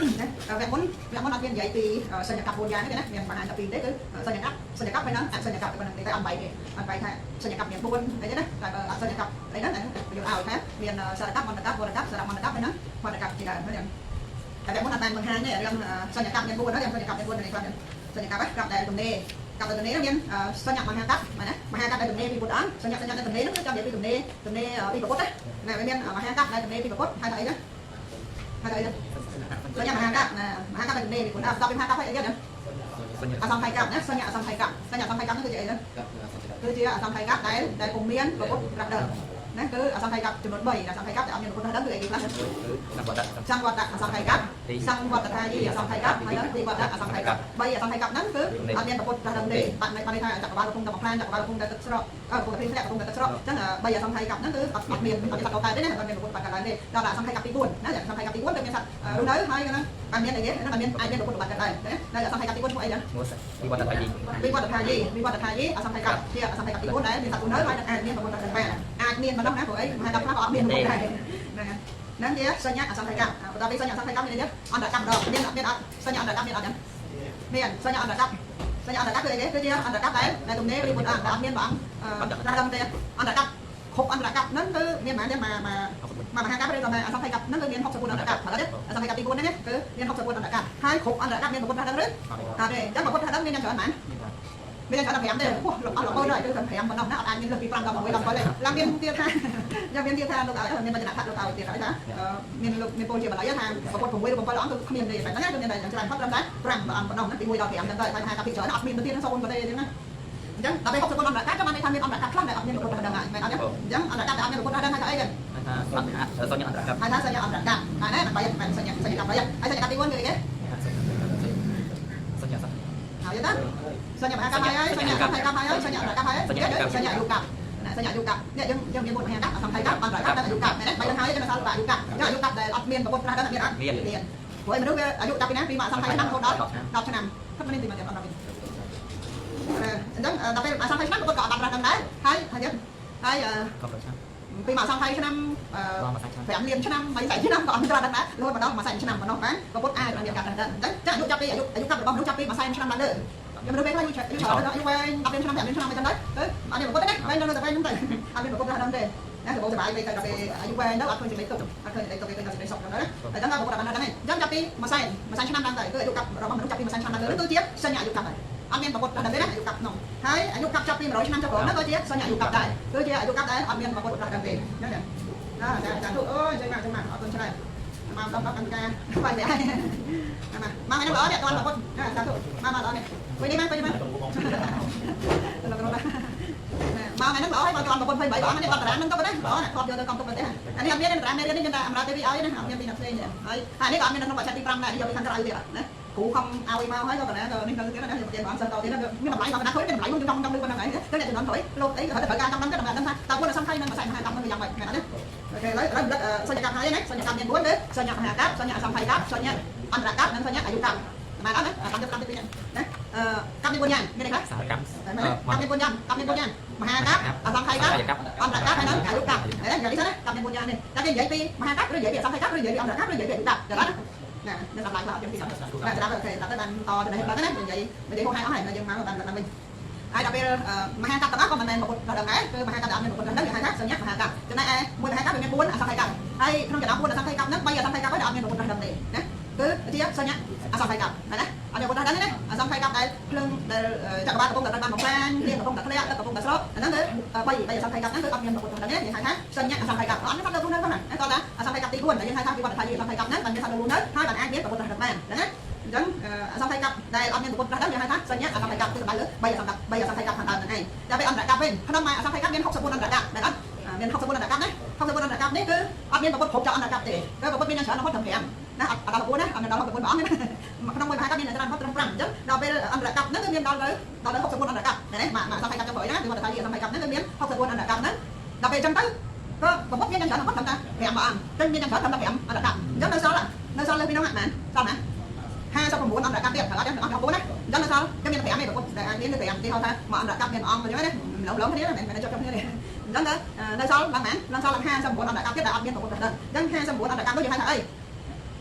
ណាវគ្គមុនវគ្គមុនអត់មាននិយាយពីសញ្ញក4យ៉ាងទេណាមានបង្ហាញតែពីរទេគឺសញ្ញកសញ្ញកហើយនឹងអសញ្ញកតែប៉ុណ្្នឹងទេតែអត់បែកទេអត់បែកថាសញ្ញកមាន4អីទេណាតែបើអសញ្ញកអីហ្នឹងយល់ឲ្យថាមានសារកមន្តកវរកសារមន្តកហើយនឹងវត្តកជាដើមហ្នឹងតែវគ្គមុនអត់បានបង្ហាញទេរឿងសញ្ញកមាន4ហ្នឹងសញ្ញកមាន4នេះគាត់សញ្ញកហ្នឹងប្រាប់តែទំនេរកប្បទំនេរមានសញ្ញមហាកប្បណាមហាកប្បដែលទំនេរពីពុទ្ធអង្គសញ្ញសញ្ញដែលទំនេរហ្នឹងគឺចាំនិយាយពីទំនេរទំនេរពីពុទ្ធណាវាមានមហាកប្បដែលទំនេរពីពុទ្ធហើយអីណាហើយអីណាសញ្ញមហាកប្បណាមហាកប្បដែលទំនេរពីពុទ្ធអង្គដល់ពីមហាកប្បហើយអីទៀតណា សញ្ញា អសង្ខ័យកប្បណាសញ្ញអសង្ខ័យកប្បសញ្ញអសង្ខ័យកប្បហ្នឹងគឺជាអីណាគឺជាអសង្ខ័យកប្បដែលពុំមានពុទ្ធត្រាស់ដឹងណាគឺអសង្ខ័យកប្បចំនួន3អសង្ខ័យកប្បដែលអត់មានពុទ្ធត្រាស់ដឹងគឺអីគេខ្លះ សង្វត្ត សង្វត្តអសង្ខ័យកប្បសង្វត្តថាយីអសង្ខ័យកប្បហើយនឹងវិវត្តអសង្ខ័យកប្ប3អសង្ខ័យកប្បហ្នឹងគឺអត់មានពុទ្ធត្រាស់ដឹងទេបាត់បានន័យថាចក្រវាលកំពុងតែបំផ្លាញចក្រវាលកំពុងតែទឹកស្រកកំពុងតែភ្លៀងធ្លាក់កំពុងតែទឹកស្រកអញ្ចឹង3អសង្ខ័យកប្បហ្នឹងគឺអត់មានអត់មានសត្វកកើតទេណាអត់មានពុទ្ធបាត់កើតឡើងទេដល់អសង្ខ័យកប្បទី4ណាអសង្ខ័យកប្បទី4គឺមានសត្វរស់នៅហើយហ្នឹងអត់មានអីទេហ្នឹងអត់មានអាចមានពុទ្ធបាត់កើតឡើងណាដល់អសង្ខ័យកប្បទី4ឈ្មោះអីណា ឈ្មោះវិវត្តថាយី វិវត្តថាយីវិវត្តថាយីអសង្ខ័យកប្បជាអសង្ខ័យកប្បទី4ដែលមានសត្វរស់នៅហើយនឹងអាចមានពុទ្ធបាត់កើតបានអាចមានម្ដងណាព្រោះអីមហាកប្បខ្លះក៏អត់មានពុទ្ធដែរហ្នឹងហ្នឹងជាសញ្ញាអសង្ខ័យកប្បបន្ទាប់ពីសញ្ញាអសង្ខ័យកប្បមានអីទៀតអន្តរកម្មម្ដងមានមានអត់សញ្ញាអន្តរកម្មមានអត់ទេមានសញ្ញាអន្តរកម្មសញ្ញាអន្តរកម្មគឺអីគេគឺជាអន្តរកម្មដែលទំនេរពីពុទ្ធអង្គដែលអត់មានព្រះអង្គត្រាស់ដឹងទេអន្តរកម្មគ្រប់អន្តរកម្មហ្នឹងគឺមានប៉ុន្មានទេមកមកមហាកប្បឬក៏អសង្ខ័យកប្បហ្នឹងគឺមាន64អន្តរកម្មឥឡូវទេអសង្ខ័យកប្បទី4ហ្នឹងគឺមាន64អន្តរកម្មហើយគ្រប់អន្តរកម្មមានពុទ្ធត្រាស់ដឹងឬអត់ទេអញ្ចឹងពុទ្ធត្រាស់ដឹងមានយ៉ាងច្រើនប៉ុន្មានមានយ៉ាងច្រើន15ទេពោះអស់លបើដល់គឺតែ5ប៉ុណ្ណោះណាអត់អាចមានលើសពី5ដល់6ដល់7ទេឡើងមានទៀតថាយ៉ាងមានទៀតថាលោកឲ្យមានបញ្ញត្តិថាលោកឲ្យទៀតហើយថាមានលោកមានពលជាបល័យថាប្រពន្ធ6ឬ7អង្គគឺគ្មានទេបែបហ្នឹងគឺមានតែយ៉ាងច្រើនផុតត្រឹមតែ5អង្គប៉ុណ្ណោះណាពី1ដល់5ហ្នឹងទៅហើយថាកាពីច្រើនអត់មានទៅទៀតហ្នឹងសូមក៏ទេអញ្ចឹងណាអញ្ចឹងដល់ពេល64អន្តរកាចាំបានន័យថាមានអន្តរកាខ្លះដែលអត់មានប្រពន្ធដឹងហើយមែនអត់ទេអញ្ចឹងអន្តរកាដែលអត់មានប្រពន្ធដឹងហើយថាអីចឹង ថាសញ្ញាអន្តរកម្ម ហើយថាសញ្ញាអន្តរកាហើយណាបីមិនសញ្ញាសញ្ញាកាបីហើយសញ្ញាកាទី4គឺអីគេ សញ្ញាស ហើយតាសញ្ញាមហាកម្មហើយសញ្ញាកម្មហើយកម្មហើយសញ្ញាអន្តរកម្មហើយសញ្ញាអាយុកម្មណាសញ្ញាអាយុកម្មនេះយើងយើងមាន4មហាកម្មអសង្ខ័យកម្មអន្តរកម្មនិងអាយុកម្មមែនទេបីនឹងហើយយើងសល់អាយុកម្មអាយុកម្មដែលអត់មានប្រពន្ធត្រាស់ដឹងអត់មានអត់ មាន មានព្រោះមនុស្សវាអាយុតាពីណាពីមកអសង្ខ័យឆ្នាំរហូតដល់10ឆ្នាំគិតមកនេះទីមកទៀតអត់ដល់វិញអញ្ចឹងដល់ពេលអសង្ខ័យឆ្នាំប្រពន្ធក៏អត់បានត្រាស់ដឹងដែរហើយហើយទៀតហើយ កំរឆ្នាំ ពីមកអសង្ខ័យឆ្នាំ ដល់មួយឆ្នាំ 5លានឆ្នាំ3សែនឆ្នាំក៏អត់ត្រាស់ដឹងដែររហូតមកដល់1សែនឆ្នាំប៉ុណ្ណោះបានប្រពន្ធអាចមានការត្រាស់ដឹងអញ្ចឹងចាអាយុចាប់ពីអាយុអាយុកម្មរបស់មនុស្សចាប់ពី1សែនឆ្នាំឡើងលើខ្ញុំមនុស្សពេលខ្លះយូរច្រើនអាយុវែង10លានឆ្នាំ5លានឆ្នាំអីចឹងទៅទៅអត់មានប្រពន្ធទេណាវែងនៅតែវែងហ្នឹងទៅអត់មានប្រពន្ធត្រាស់ដឹងទេណាសម្បូរសប្បាយពេលទៅដល់ពេលអាយុវែងទៅអត់ឃើញសេចក្តីទុក្ខអត់ឃើញសេចក្តីទុក្ខទេឃើញតែសេចក្តីសុខហ្នឹងណាតែចឹងដល់ប្រពន្ធអត់បានដឹងទេអញ្ចឹងចាប់ពី1សែន1សែនឆ្នាំឡើងទៅគឺអាយុកម្មរបស់មនុស្សចាប់ពី1សែនឆ្នាំឡើងលើគឺជាសញ្ញាអាយុកម្មហើយអត់មានប្រពន្ធត្រាស់ដឹងទេណាអាយុកម្មក្នុងហើយអាយុកម្មចាប់ពី100ឆ្នាំចុះក្រោមហ្នឹងក៏ជាសញ្ញាអាយុកម្មដែរគឺជាអាយុកម្មដែរអត់មានប្រពន្ធត្រាស់ដឹងទេអញ្ចឹងណាចាចាទូអូយចឹងមកចឹងមកអរគុណច្រើនមកដល់ដល់កម្មការបាយហើយមកមកហ្នឹងល្អនេះតន់ប្រពន្ធចាទូមកមកល្អនេះវិញនេះមកវិញនេះមកលោកលោកមកថ្ងៃហ្នឹងល្អហើយមកជន់ប្រពន្ធ28ល្អនេះបាត់តារាងហ្នឹងទៅណាល្អណាស់ថតយកទៅកំទុកទៅទេអានេះអត់មានតារាងមេរៀននេះខ្ញុំតែអមរាទេវីឲ្យណាអត់មានពីអ្នកផ្សេងទេហើយអានេះក៏អត់មាននៅក្នុងបច្ចេកទី5ដែរយកពីខាងក្រៅទៀតណាគ្រូខំឲ្យមកហើយក៏កណាក៏នេះទៅទៀតណាខ្ញុំបានសិនតទៀតមានតម្លៃមកកណាឃើញមានតម្លៃខ្ញុំចង់ចង់លឺប៉ុណ្ណឹងហើយទៅអ្នកជំនាន់ក្រោយលោកអីត្រូវការចង់ដឹងទៅដើម្បីដឹងថាតើពួកសំខាន់នឹងម្សៅមហាកម្មនឹងយ៉ាងម៉េចមែនអត់ទេអូខេឥឡូវឥឡូវរំលឹកសញ្ញកម្មហើយណាសញ្ញកម្មមាន4គឺសញ្ញមហាកម្មសញ្ញអសង្ខ័យកម្មសញ្ញអន្តរកម្មនិងសញ្ញអាយុកម្មបានអត់ណាតាមទៅតាមទី2ណាកម្មមាន4យ៉ាងមានអីខ្លះ សារកម្ម កម្មមាន4យ៉ាងកម្មមាន4យ៉ាងមហាកម្មអសង្ខ័យកម្មអន្តរកម្មហើយនឹងអាយុកម្មហ្នឹងនិយាយសិនណាកម្មមាន4យ៉ាងនេះតែគេនិយាយពីមហាកម្មឬនិយាយពីអសង្ខ័យកម្មឬនិយាយពីអន្តរកម្មឬនិយាយពីអាយុកម្មចាំណាណានៅសម្លាញ់ខ្លះអត់យើងពីណាស្ដាប់អូខេស្ដាប់ទៅបានតចំណេះដល់ណានិយាយនិយាយហោះហើយអស់ហើយយើងមកបានឡើងវិញហើយដល់ពេលមហាកម្មទាំងអស់ក៏មិនមែនពុទ្ធដល់ដែរគឺមហាកម្មដែលអត់មានពុទ្ធដល់គេហៅថាសញ្ញាមហាកម្មចំណែកឯមួយមហាកម្មវាមាន4អសង្ខ័យកម្មហើយក្នុងចំណោម4អសង្ខ័យកម្មហ្នឹង3អសង្ខ័យកម្មហើយដែលអត់មានពុទ្ធដល់ទេណាគឺជាសញ្ញាអសង្ខ័យកម្មណាអត់មានពុទ្ធដល់ទេណាអសង្ខ័យកម្មដែលភ្លើងដែលចក្រវាលកំពុងតែត្រូវបានបំផ្លាញភ្លៀងកំពុងតែធ្លាក់ទឹកកំពុងតែស្រកអាហ្នឹងគឺ3អសង្ខ័យកម្មហ្នឹងគឺអត់មានពុទ្ធដល់ទេគេហៅថាសញ្ញាអសង្ខ័យកម្មអត់មានសត្វលើខ្លួននៅផងណាតោះតាអសង្ខ័យកម្មទី4ដែលយើងហៅថាវិវត្តថាយអសង្ខ័យកម្មហ្នឹងបានមានសត្វលើខ្លួននៅហើយបានអាចមានពុទ្ធដល់បានណាអញ្ចឹងអសង្ខ័យកម្មដែលអត់មានពុទ្ធដល់យើងហៅថាសញ្ញាអសង្ខ័យកម្មគឺសំដៅលើ3អសង្ខ័យ3អសង្ខ័យកម្មខាងដើមហ្នឹងឯងតែពេលអន្តរកម្មវិញក្នុងមួយអសង្ខ័យកម្មមាន64អន្តរកម្មមែនអត់មាន64អន្តរកម្មណា64អន្តរកម្មនេះគឺអត់មានពុទ្ធគ្រប់ចោលអន្តរកម្មទេគឺពុទ្ធមានយ៉ាងច្រើនរហូតដល់5ណាអត់ដល់9ណាអត់មានដល់69ព្រះអង្គទេណាក្នុងមួយមហាកម្មមានច្រើនរហូតត្រឹម5អញ្ចឹងដល់ពេលអន្តរកម្មហ្នឹងគឺមានដល់ទៅដល់ទៅ64អន្តរកម្មមែនទេមកអសង្ខ័យកម្មចុងក្រោយណាគឺវត្តថាយអសង្ខ័យកម្មហ្នឹងគឺមាន64អន្តរកម្មហ្នឹងដល់ពេលអញ្ចឹងទៅក៏ពុទ្ធមានយ៉ាងច្រើនរហូតត្រឹមតែ5ព្រះអង្គអញ្ចឹងមានយ៉ាងច្រើនត្រឹមតែ5អន្តរកម្មអញ្ចឹងនៅសល់នៅសល់លើពីនោះហ្នឹងសល់ណា59អន្តរកម្មទៀតហើយអត់ទេអស់69ណាអញ្ចឹងនៅសល់ខ្ញុំមាន5ឯងប្រពន្ធតែអាចមាន5ទីហៅថាមកអន្តរកម្មមានអង្គអញ្ចឹងណាឡងឡងគ្នាមិនមែនជាប់គ្នាទេអញ្ចឹងទៅនៅសល់ឡើងណាឡើងសល់ឡើង59អន្តរកម្មទៀតតែអត់មានប្រពន្ធដឹងអញ្ចឹង59អន្តរកម្មនោះយើងហៅថាអី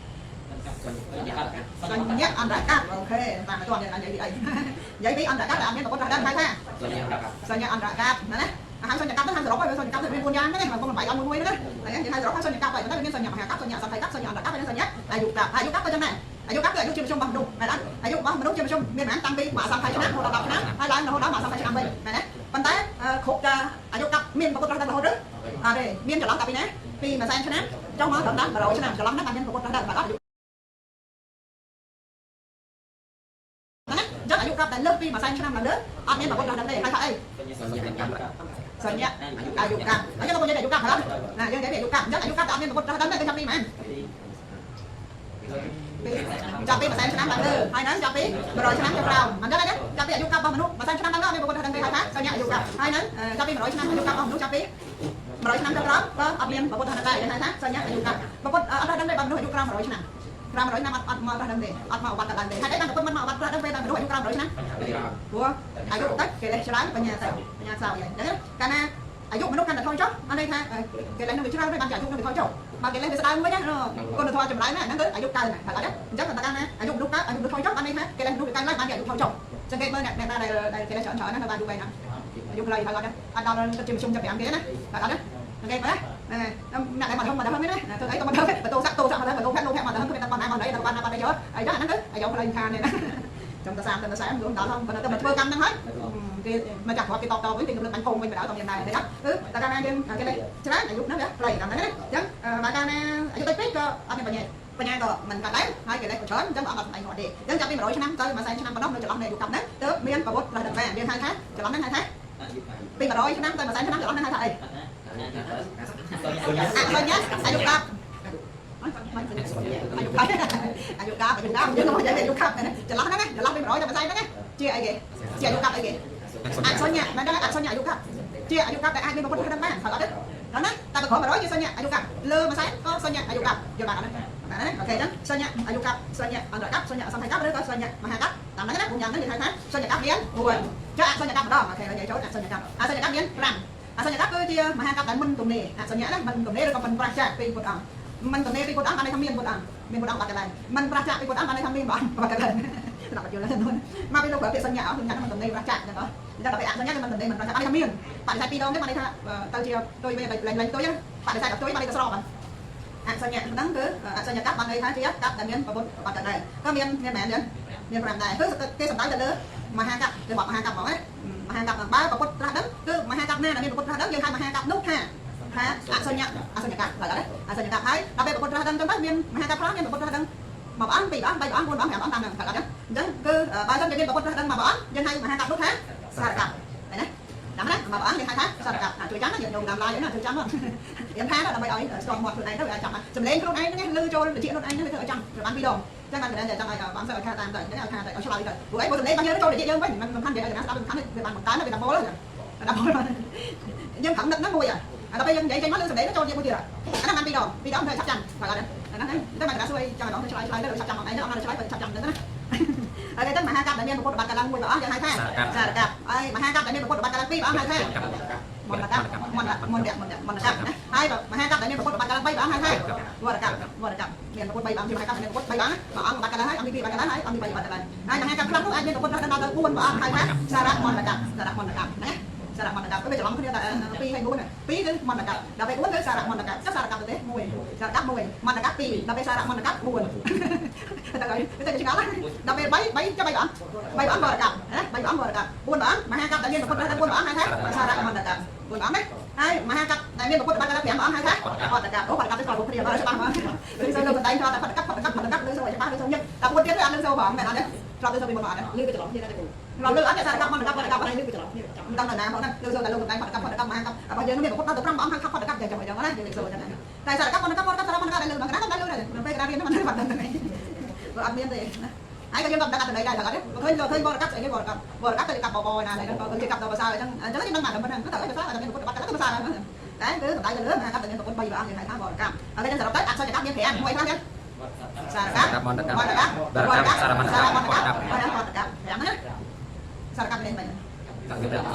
សញ្ញៈអន្តរកាព្យ OK តាមទៅនិយាយពីអីនិយាយពីអន្តរកាព្យដែលអត់មានប្រពុតត្រាស់ដឹងហៅថាសញ្ញៈអន្តរកាព្យណាហៅសញ្ញកាព្យទៅហៅសរុបហើយសញ្ញកាព្យទៅមាន4យ៉ាងហ្នឹងមកកំពុងបាយអត់មួយមួយហ្នឹងណាយើងហៅសរុបហៅសញ្ញកាព្យហើយតែវាមានសញ្ញៈមហាកាព្យសញ្ញៈអសង្ខ័យកាព្យសញ្ញៈអន្តរកាព្យហើយសញ្ញៈអាយុកាព្យអាយុកាព្យក៏ចឹងដែរអាយុកាព្យគឺអាយុជាមធ្យមរបស់មនុស្សមែនអត់អាយុរបស់មនុស្សជាមធ្យមមានប៉ុន្មានតាំងពីមួយអសង្ខ័យឆ្នាំរហូតដល់10ឆ្នាំហើយឡើងរហូតដល់មួយអសង្ខ័យឆ្នាំវិញមែនទេប៉ុន្តែគ្រប់តែអាយុកាព្យមានប្រពុតត្រាស់ដឹងរហូតឬអត់ទេមានចន្លោះតាពីណាពី1សែនឆ្នាំចុះមកត្រឹមដល់100ឆ្នាំចន្លោះហ្នឹងបានមានប្រពុតត្រាស់ដឹងបាទអត់ណាអញ្ចឹងអាយុកាព្យដែលលើសពី1សែនឆ្នាំឡើងលើអត់មានប្រពុតត្រាស់ដឹងទេហៅថាអីសញ្ញៈអាយុកាព្យអញ្ចឹងបងនិយាយអាយុកាព្យហើយណាយើងនិយាយពីអាយុកាព្យអញ្ចឹងអាយុកាព្យតែអត់មានប្រពុតត្រាស់ដឹងទេគឺចាប់ពីប៉ុន្មានចាប់ពី1សែនឆ្នាំឡើងលើហើយហ្នឹងចាប់ពី100ឆ្នាំចុះក្រោមអញ្ចឹងណាចាប់ពីអាយុកាព្យរបស់មនុស្ស1សែនឆ្នាំឡើងលើអត់មានប្រពុតត្រាស់ដឹងទេហៅថាសញ្ញៈអាយុកាព្យហើយហ្នឹងចាប់ពី100ឆ្នាំអាយុកាព្យរបស់មនុស្សចាប់ពី100ឆ្នាំចុះក្រោមក៏អត់មានប្រពុតត្រាស់ដឹងដែរហៅថាសញ្ញៈអាយុកាព្យប្រពុតអត់ត្រាស់ដឹងទេបើមនុស្សអាយុក្រោម100ឆ្នាំក្រោម100ឆ្នាំអត់មកត្រាស់ដឹងទេអត់មកវត្តដឹងទេហើយបានប្រពុតមិនមកវត្តត្រាស់ដឹងពេលតែមនុស្សអាយុក្រោម100ឆ្នាំព្រោះអាយុតិចគេលេះច្រើនបញ្ញាទៅបញ្ញាខ្សោយអញ្ចឹងកាលណាអាយុមនុស្សកាន់តែថយចុះបានន័យថាគេលេះនឹងវាច្រើនហើយបានជាអាយុនឹងវាថយចុះបើគេលេះវាស្ដើងវិញណាគុណធម៌ចម្រើនណាហ្នឹងគឺអាយុកើនណាថាអត់ទេអញ្ចឹងតែកាលណាអាយុមនុស្សកើនអាយុមនុស្សថយចុះបានន័យថាគេលេះមនុស្សវាកើនឡើងបានជាអាយុថយចុះសង្កេតមើលអ្នកណាដែលគេលេះច្រើនច្រើនណានៅបានយូរវែងណាអាយុខ្លីហើយអត់ទេអត់ដល់ទឹកជាមធ្យម75គេណាអត់ទេសង្កេតមើលណាអ្នកដែលមកធំមកដល់ហ្នឹងណាធ្វើអីក៏មកដល់បន្ទោសាក់តោសាក់មកដល់បន្ទោភ័ក្រលោភៈមកដល់គឺមានតែប៉ុណ្ណាមកដល់ដល់បានណាបានអីយោអីចឹងអាហ្នឹងគឺអាយុខ្លីខាននេះណាចំតែ30តែ40ដល់ដល់ប៉ុន្តែមកធ្វើកម្មហ្នឹងហើយគេមកចាក់គ្រាប់គេតបតវិញគេកំលឹកបាញ់ពងវិញបណ្ដោយតមានដែរទេគឺតែកាលណាយើងគេលេះច្រើនអាយុហ្នឹងវាខ្លីតាមហ្នឹងណាអញ្ចឹងបើកាលណាអាយុតិចពេកក៏អត់មានបញ្ញាបញ្ញាក៏មិនកាត់ដែរហើយគេលេះក៏ច្រើនអញ្ចឹងក៏អត់ស្អីគាត់ទេអញ្ចឹងចាប់ពី100ឆ្នាំទៅ1សែនឆ្នាំប៉ុណ្ណោះនៅចន្លោះនៃអាយុកាប់ហ្នឹងទើបមានប្រវត្តិត្រាស់ដឹងបានយើងហៅថាចន្លោះហ្នឹងហៅថាពី100ឆ្នាំទៅ1សែនឆ្នាំចន្លោះហ្នឹងហៅថាអីអសញ្ញអាយុកាប់អាយុកាប់អាយុកាប់អាយុកាប់យើងមកនិយាយអាយុកាប់ចន្លោះហ្នឹងចន្លោះពី100ទៅ1សែនហ្នឹងជាអីគេជាអាយុកាប់អីគេអសញ្ញមិនដឹងអសញ្ញអាយុកាប់ជាអាយុកាប់ដែលអាចមានប្រពុតដឹងបានត្រូវអត់ទេដល់ណាតែបើក្រោម100ជាសញ្ញអាយុកាប់លើ1សែនក៏សញ្ញអាយុកាប់យល់បានអត់ណាបាទណា OK ចឹងសញ្ញអាយុកាប់សញ្ញអន្តរកាប់សញ្ញអសង្ខ័យកាប់ឬក៏សញ្ញមហាកាប់តាមហ្នឹងណាពួកយ៉ាងហ្នឹងគេហៅថាសញ្ញកាប់មាន4ចុះអសញ្ញកាប់ម្ដង OK និយាយចូលអសញ្ញកាប់អសញ្ញកាប់មាន5អសញ្ញកាប់គឺជាមហាកាប់ដែលមិនទំនេរអសញ្ញណាមិនទំនេរឬក៏មិនប្រាសចាកពីពុទ្ធអង្គមិនទំនេរពីពុទ្ធអង្គបានន័យថាមានពុទ្ធអង្គមានពុទ្ធអង្គបាត់កន្លែងមិនប្រាសចាកពីពុទ្ធអង្គបានន័យថាមានព្រះអង្គបាត់កន្លែងស្ដាប់យល់ហ្នឹងមកពីលោកប្រើពាក្យសញ្ញាអស់សញ្ញាមិនទំនេរប្រាសចាកចឹងហ៎អញ្ចឹងដល់ពេលអសញ្ញាគឺមិនទំនេរមិនប្រាសចាកបានន័យថាមានបដិសេធពីរដងទេបានន័យថាទៅជាទុយវិញលែងលែងទុយបដិសេធដល់ទុយបានន័យថាស្រោបអសញ្ញាហ្នឹងគឺអសញ្ញាកាប់បានន័យថាជាកាប់ដែលមានប្រពុតបាត់កន្លែងក៏មានមានមែនចឹងមាន5ដែរគឺគេសំដៅទៅលើមហាកាប់ទៅបមហាកាប់ហ្មងណាមហាកាប់បើប្រពុតត្រាស់ដឹងគឺមហាកាប់ណាដែលមានប្រពុតត្រាស់ដឹងយើងហៅមហាកាប់នោះថាអសញ្ញាអសញ្ញាកាប់ឡើយអសញ្ញាកាប់ហើយដល់ពេលប្រពុតត្រាស់ដឹងចឹងទៅមានមហាកាប់ខ្លះមានប្រពុតត្រាស់ដឹងមួយអង្គពីរអង្គបីអង្គ4អង្គ5អង្គតាមហ្នឹងត្រូវអត់ទេអញ្ចឹងគឺបើសិនជាមានប្រពុតត្រាស់ដឹងមួយអង្គយើងហៅមហាកាប់នោះថាសារកាប់ឃើញទេចាំណាមួយអង្គយើងហៅថាសារកាប់ជួយចាំណាយើងញោមតាមឡាយណាជួយចាំរៀនថាដើម្បីឲ្យស្គាល់មាត់ខ្លួនឯងទៅឲ្យចាំសំឡេងខ្លួនឯងហ្នឹងលឺចូលត្រចៀកខ្លួនឯងហ្នឹងវាធ្វើឲ្យចាំបានពីរដងចឹងបានតែចង់ឲ្យបានសើឲ្យខាតាមទៅហ្នឹងឲ្យខាទៅឲ្យឆ្លើយទៅព្រោះអីព្រោះសំឡេងរបស់យើងចូលត្រចៀកយើងវិញមិនសំខាន់និយាយឲ្យណាស្ដាប់សំខាន់វាបានបង្កើនវាដល់ពលដល់ពលយើងខឹងនឹកហ្នឹងមួយដល់ពេលយើងនិយាយចេញមកលឺសំឡេងចូលជាមួយទៀតអាហ្នឹងបានពីរដងពីរដងធ្វើឆាប់ចាំបាទអត់អាហ្នឹងតែមកកណ្ដាលសួរចង់ឲ្យដងឆ្លើយឆ្លើយទៅឆាប់ចាំអត់ឯងអត់ឆ្លើយឆាប់ចាំទៅណាហើយទៅមហាកាប់ដែលមានប្រពុតបាត់កឡើងមួយព្រះអង្គយើងហៅថាសារកាប់ហើយមហាកាប់ដែលមានប្រពុតបាត់កឡើងពីរព្រះអង្គហៅថាមន្តកាប់មន្តមន្តមន្តមន្តកាប់ណាហើយមហាកាប់ដែលមានប្រពុតបាត់កឡើង3ព្រះអង្គហៅថាវរកាប់វរកាប់មានប្រពុត3ព្រះអង្គជាមហាកាប់មានប្រពុត3ព្រះអង្គព្រះអង្គបាត់កឡើងហើយអង្គទី2បាត់កឡើងហើយអង្គទី3បាត់កឡើងហើយមហាកាប់ខ្លះនោះអាចមានប្រពុតដល់ទៅ4ព្រះអង្គហៅថាសារមន្តកាប់សារមន្តកាប់ណាសារមន្តកាប់វាច្រឡំគ្នាតែ2ហើយ4 2គឺមន្តកាប់ដល់ពេល4គឺសារមន្តកាប់ចុះសារកាប់ទៅទេ1សារកាប់1មន្តកាប់2ដល់ពេលសារមន្តកាប់4ទៅហើយទៅឆ្ងល់ដល់ពេល3 3ចុះ3ព្រះអង្គ3ព្រះអង្គវរកាប់ណា3ព្រះអង្គវរកាប់4ព្រះអង្គមហាកាប់ដែលមានប្រពុតដល់4ព្រះអង្គហៅថាសារមន្តកាប់4ព្រះអង្គណាហើយមហាកាប់ដែលមានប្រពុតដល់5ព្រះអង្គហៅថាផតកាប់អូផតកាប់ទៅស្គាល់គ្រប់គ្នាដល់ច្បាស់ហ្មងឬសូវលោកបណ្ដៃថាផតកាប់ផតកាប់ផតកាប់ឬសូវឲ្យច្បាស់ឬសូវញឹកតែ4ទៀតអត់លឺសូវផងមែនអត់ទេធ្លាប់លឺសូវពីមុនអត់ទេលឺទៅច្រឡំគ្នាដែរเราเลือกอันนี้สารกับมันกับมันกับอะไรลือไปច្រឡំគ្នាមិនដឹងដល់ណាផងហ្នឹងលឺសូវតែលោកបណ្ដៃផតកាប់ផតកាប់មហាកាប់របស់យើងមានប្រពុតដល់ទៅ5ព្រះអង្គហៅថាផតកាប់យ៉ាងចឹងយ៉ាងណាយើងលឺសូវចឹងតែសារកាប់มันกับมันกับសារมันกับដែលលឺមកកណាដល់លឺដែរពេលកណារៀនហ្នឹងមិនបាត់ដឹងហ្នឹងព្រោះអត់មានទេណាហើយក៏យើងក៏ដឹងអត្ថន័យដែរអត់ទេឃើញឃើញបរកាប់ស្អីគេបរកាប់បរកាប់ទៅកាប់បបណាហ្នឹងក៏គេកាប់ដល់ភាសាអញ្ចឹងអញ្ចឹងយើងដឹងបានតែប៉ុណ្្នឹងទៅភាសាតែមានប្រពុតបាត់ទៅភាសាហ្នឹងតែគឺសំដៅទៅលើមហាកាប់តែមានប្រពុត3ព្រះអង្គយើងហៅថាបរកាប់ហើយចឹងសរុបទៅអក្សរកាប់មាន5មួយខ្លះចឹងសារកាប់ មន្តកាប់ មន្តកាប់ វរកាប់សារមន្តកាប់ មន្តកាប់មន្តកាប់5ណាសារកាប់មាន3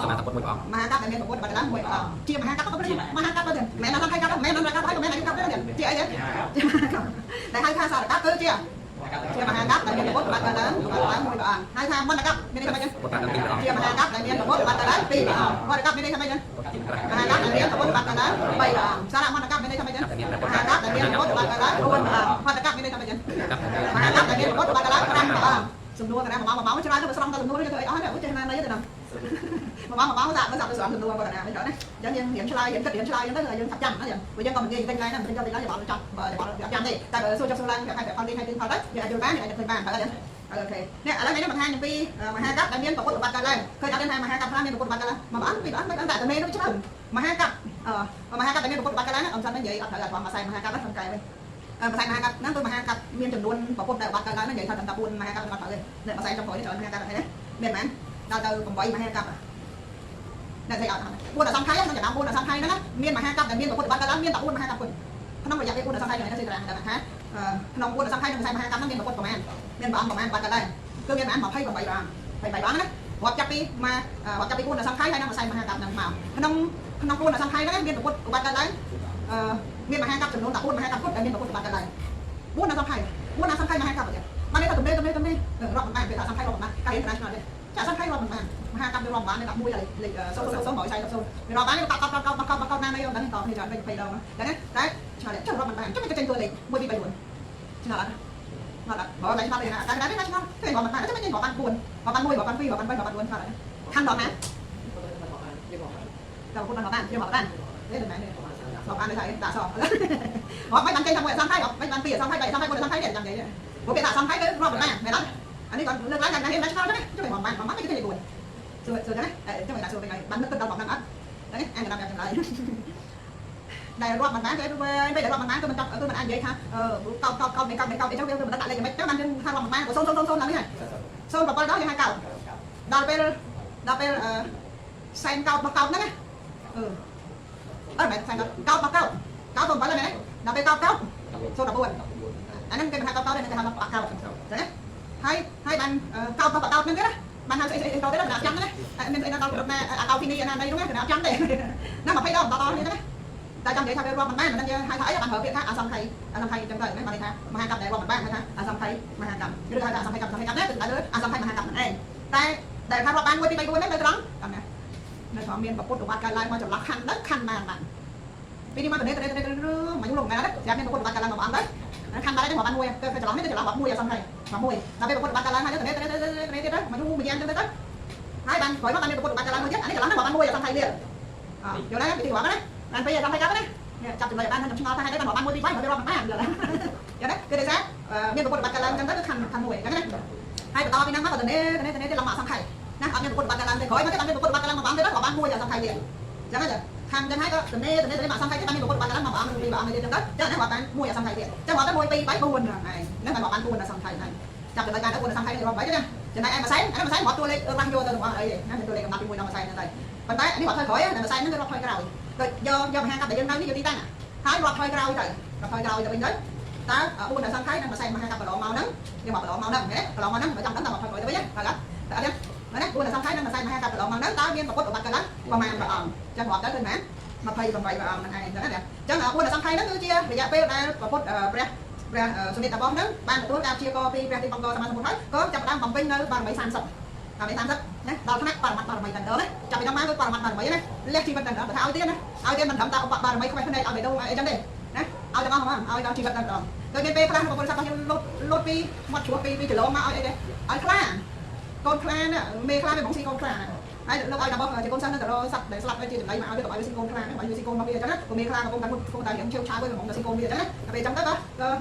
សមាធិពុទ្ធមួយព្រះអង្គ មហាកាប់ដែលមានប្រពុតបាត់ឡើងមួយព្រះអង្គជាមហាកាប់ក៏មហាកាប់ទៅមិនមែនអសង្ខ័យកាប់មិនមែនអន្តរកាប់ហើយមិនមែនអាយុកាប់ទេជាអីទេជាមហាកាប់ដែលហៅថាសារកាប់គឺជា ជាមហាកັບដែលមានពុទ្ធបាត់ឡើងបាត់ឡើងមួយព្រះអង្គហើយថាមន្តកັບមានន័យថាម៉េចចឹង ពុទ្ធបានពីរព្រះអង្គ ជាមហាកັບដែលមានពុទ្ធបាត់ឡើងពីរព្រះអង្គវត្តកັບមានន័យថាម៉េចចឹងមហាកັບដែលមានពុទ្ធបាត់ឡើង3ព្រះអង្គសារមន្តកັບមានន័យថាម៉េចចឹងមហាកັບដែលមានពុទ្ធបាត់ឡើង4ព្រះអង្គវត្តកັບមានន័យថាម៉េចចឹងមហាកັບដែលមានពុទ្ធបាត់ឡើង5ព្រះអង្គសំណួរកណាមួយម៉ោងច្រើនទៅស្រង់ទៅសំណួរទៅធ្វើអីអស់ទេចេះណានៃទៅណាមួយម៉ោងមួយម៉ោងសាក់ទៅសាក់ទៅស្រង់សំណួរគាត់ណាមិនច្រើនណាអញ្ចឹងយើងរៀនឆ្លើយរៀនគិតរៀនឆ្លើយអញ្ចឹងទៅយើងថាប់ចាំណាព្រោះយើងក៏មិននិយាយទិញឡើងណាទិញចូលទិញឡើងយោបល់ចប់បើយោបល់អត់ចាំទេតែបើសួរចុះសួរឡើងប្រាប់ឲ្យផលទីឲ្យទីផលទៅយើងអាចយល់បានយើងអាចឃើញបានបើអត់ទេអូខេនេះឥឡូវនេះបង្ហាញអំពីមហាកັບដែលមានប្រពុតបាត់កើតឡើងឃើញអត់ទេថាមហាកັບខ្លះមានប្រពុតបាត់កើតឡើងមួយអង្គពីរអង្គបីអង្គតែតែមេនោះច្រើនមហាកັບមហាកັບដែលមានប្រពុតបាត់កើតឡើងអំសិននិយាយអត់ត្រូវតែត្រង់មួយសែនមហាកັບហ្នឹងកែវិញម្សៅមហាកັບហ្នឹងគឺមហាកັບមានចំនួនប្រពុតដែលបាត់កើតឡើងនិយាយថាតែ4មហាកັບបាត់ត្រូវទេនេះម្សៅចុងក្រោយនេះច្រើនមហាកັບហ្នឹងណាមានប៉ុន្មានដល់ទៅ8មហាកັບអ្នកស្អីអត់4អសង្ខ័យក្នុងចំណោម4អសង្ខ័យហ្នឹងមានមហាកັບដែលមានប្រពុតបាត់កើតឡើងមានតែ4មហាកັບគុណក្នុងរយៈពេល4អសង្ខ័យហ្នឹងគឺតារាងដឹងថាក្នុង4អសង្ខ័យក្នុងម្សៅមហាកັບហ្នឹងមានប្រពុតប្រមាណមានព្រះអង្គប្រមាណបាត់កើតឡើងគឺមានប្រមាណ28ព្រះអង្គ28ព្រះអង្គណារាប់ចាប់ពីមករាប់ចាប់ពី4អសង្ខ័យហើយនឹងម្សៅមហាកັບហ្នឹងមកក្នុងក្នុង4អសង្ខ័យហ្នឹងមានប្រពុតបាត់កើតឡើងមានមហាកັບចំនួន14មហាកັບគុណដែលមានប្រពុតបាត់កើតឡើង4អសង្ខ័យ4អសង្ខ័យមហាកັບអញ្ចឹងបានន័យថាទំនេរទំនេរទំនេររាប់មិនបានពេលអសង្ខ័យរាប់មិនបានកាយ international ទេចាអសង្ខ័យរាប់មិនបានមហាកັບវារាប់បាន11លេខ0 0 0 1 40 0វារាប់បានកប់កប់កប់កប់កប់ណានៃដឹងតគ្នាច្រើនវិញ20ដងចឹងណាតែឆ្លងចុះរាប់មិនបានចុះមិនចេញតួលេខ1 2 3 4ឆ្លងអត់អត់បើតែឆ្លងទេណាកាលណាឆ្លងទេរាប់មិនបានចុះមិនរាប់បាន4រាប់បាន1រាប់បាន2រាប់បាន3រាប់បាន4ឆ្លងខាន់ដល់ណាតែពុទ្ធបានបានយើងបានទេទេមែនទេบอกอ่านได้ใช่ด่าชอบบอกไม่បានចេញថាមួយអសង្ខ័យមិនបានពីរអសង្ខ័យបីអសង្ខ័យ4អសង្ខ័យទេចាំនិយាយព្រោះគេថាអសង្ខ័យទៅរាប់មិនបានមែនអត់អានេះគាត់លើកឡើងយ៉ាងណាហេតុឆ្ងល់ចឹងចុះមិនបានមិនបានមិនគេទេ4សួរសួរចឹងណាចុះមិនដាក់សួរវិញហើយបាននឹកគិតដល់បងហ្នឹងអត់ហ្នឹងអានតាមចម្លើយដែលរាប់មិនបានគឺពេលដែលរាប់មិនបានគឺមិនចង់គឺមិនអាចនិយាយថាកោតកោតកោតមិនកោតមិនកោតអីចឹងវាមិនដឹងដាក់លេខយ៉ាងម៉េចចឹងបានយើងថារាប់មិនបានក៏0 0 0 0ឡើងនេះហើយ0 7ដល់យើងហៅកោតដល់ពេលដល់ពេលសែនកោតរបស់កោតហ្នឹងណាអឺអត់មែនសែនកោតកោតរបស់កោតកោត7ហើយមែនទេដល់ពេលកោតកោត014អាហ្នឹងគេមិនហៅកោតកោតទេគេហៅថាបាក់កោតចឹងណាហើយហើយបានកោតរបស់កោតហ្នឹងទៀតណាបានហៅស្អីស្អីកោតទេណាចាំណាមានស្អីណាដល់ណាអាកោតទីនេះណានៃនោះណាចាំទេណា20ដងតតនេះណាតែចាំនិយាយថាវារាប់មិនបានមិនដឹងយើងហៅថាអីបានប្រើពាក្យថាអសង្ខ័យអសង្ខ័យចឹងទៅណាបានន័យថាមហាកັບដែលរាប់មិនបានហៅថាអសង្ខ័យមហាកັບឬហៅថាអសង្ខ័យកັບអសង្ខ័យកັບណាគឺលើអសង្ខ័យមហាកັບហ្នឹងឯងតែដែលថារាប់បាន1 2 3 4ហ្នឹងនៅត្រង់តាមណានៅត្រង់មានប្រពុតប្រវត្តិកើតឡើងមកចន្លោះខណ្ឌទៅខណ្ឌបានបានពីនេះមកទៅនេះទៅនេះទៅនេះមកយូរលងណាស់ចាំមានប្រពុតប្រវត្តិកើតឡើងមកអង្គទៅខណ្ឌបានទៅបានមួយទៅចន្លោះនេះទៅចន្លោះមួយអសង្ខ័យមកមួយដល់ពេលប្រពុតប្រវត្តិកើតឡើងហើយទៅនេះទៅនេះទៅនេះទៀតទៅមកយូរមួយយ៉ាងចឹងទៅហើយបានក្រោយមកបានមានប្រពុតប្រវត្តិកើតឡើងមួយទៀតអានេះចន្លោះហ្នឹងបានមួយអសង្ខ័យទៀតអយល់ទេវិធីរាប់ណាបានពេលអសង្ខ័យកັບណាចាប់ចំណុចបានខ្ញុំឆ្ងល់ថាហេតុអីបានរាប់បាន1 2 3បើរាប់មិនបានយល់ទេយល់ទេគឺដោយសារមានប្រពុតប្រវត្តិកើតឡើងចឹងទៅគឺខណ្ឌខណ្ឌមួយចឹងណាហើយបន្តពីហ្នឹងមកក៏ទៅនេះទៅនេះទៅនេះឡើងមកអសង្ខ័យណាអត់មានប្រពុតប្រវត្តិកើតឡើងទេក្រោយមកទៀតបានមានប្រពុតប្រវត្តិកើតឡើងមកបានទៀតក៏បានមួយអសង្ខ័យទៀតចឹងណាខាងចឹងហើយក៏ទៅនេះទៅនេះទៅនេះមកអសង្ខ័យទៀតបានមានប្រពុតប្រវត្តិកើតឡើងមកបានពីរបានទៀតចឹងទៅចឹងណារាប់បានមួយអសង្ខ័យទៀតចឹងរាប់ទៅ1 2 3 4ហ្នឹងឯងហ្នឹងបានរាប់បាន4អសង្ខ័យហ្នឹងចាប់ចំណុចបានទៅ4អសង្ខ័យរាប់8ចឹងណាចំណែកឯម្សែនអានេះម្សែនរាប់តួលេខរ៉ាំយកទៅរបស់អីទេណាតួលេខកំណត់ពី1ដល់ម្សែនហ្នឹងទៅប៉ុន្តែនេះរាប់ថយក្រោយណាម្សែនហ្នឹងគឺរាប់ថយក្រោយដូចយកយកមហាកັບដែលយើងនៅនេះយកទីតាំងហើយរាប់ថយក្រោយទៅរាប់ថយក្រោយទៅវិញទៅតើ4អសង្ខ័យនិងម្សែនមហាកັບប្រឡងមកហ្នឹងយើងមកប្រឡងមកហ្នឹងហ៎ប្រឡងមកហ្នឹងមិនចាំដឹងតើរាប់ថយក្រោយទៅវិញណាបាទតើអត់ទេណា4អសង្ខ័យនិងម្សែនមហាកັບប្រឡងមកហ្នឹងតើមានប្រពុតប្រវត្តិកើតឡើងប្រមាណព្រះអង្គចឹងរាប់ទៅឃើញមែន28ព្រះអង្គហ្នឹងឯងចឹងណាចឹង4អសង្ខ័យហ្នឹងគឺជារយៈពេលដែលប្រពុតព្រះព្រះសុនិតបោះហ្នឹងបានទទួលការព្យាករពីព្រះទីបង្កសម្មាសម្ពុទ្ធហើយក៏ចាប់ផ្ដើមបំពេញនៅបារមី30បារមី30ណាដល់ថ្នាក់បរមត្តបារមីតែម្ដងណាចាប់ពីដល់មកគឺបរមត្តបារមីណាលះជីវិតតែម្ដងបើថាឲ្យទៀតណាឲ្យទៀតមិនត្រឹមតែឧបបារមីខ្វេះភ្នែកឲ្យបេះដូងអីចឹងទេណាឲ្យទាំងអស់ហ្មងឲ្យដល់ជីវិតតែម្ដងដូចមានពេលខ្លះបងប្អូនសាប់ខ្ញុំលុតលុតពីមាត់ជ្រោះពីពីចលោមកឲ្យអីទេឲ្យខ្លាកូនខ្លាណាមេខ្លាវាបងស៊ីកូនខ្លាណាហើយលោកឲ្យដល់ជាកូនសិស្សនឹងទៅរកសត្វដែលស្លាប់ជាចំណីមកឲ្យវាកុំឲ្យវាស៊ីកូនខ្លាកុំឲ្យវាស៊ីកូនរបស់វាអញ្ចឹងណាព្រោះមេខ្លាកំពុងតែកំពុងតែរៀងជើងឆាវវិញកំពុងតែស៊ីកូនវាអញ្ចឹងណាដល់ពេលអញ្ចឹងទៅក៏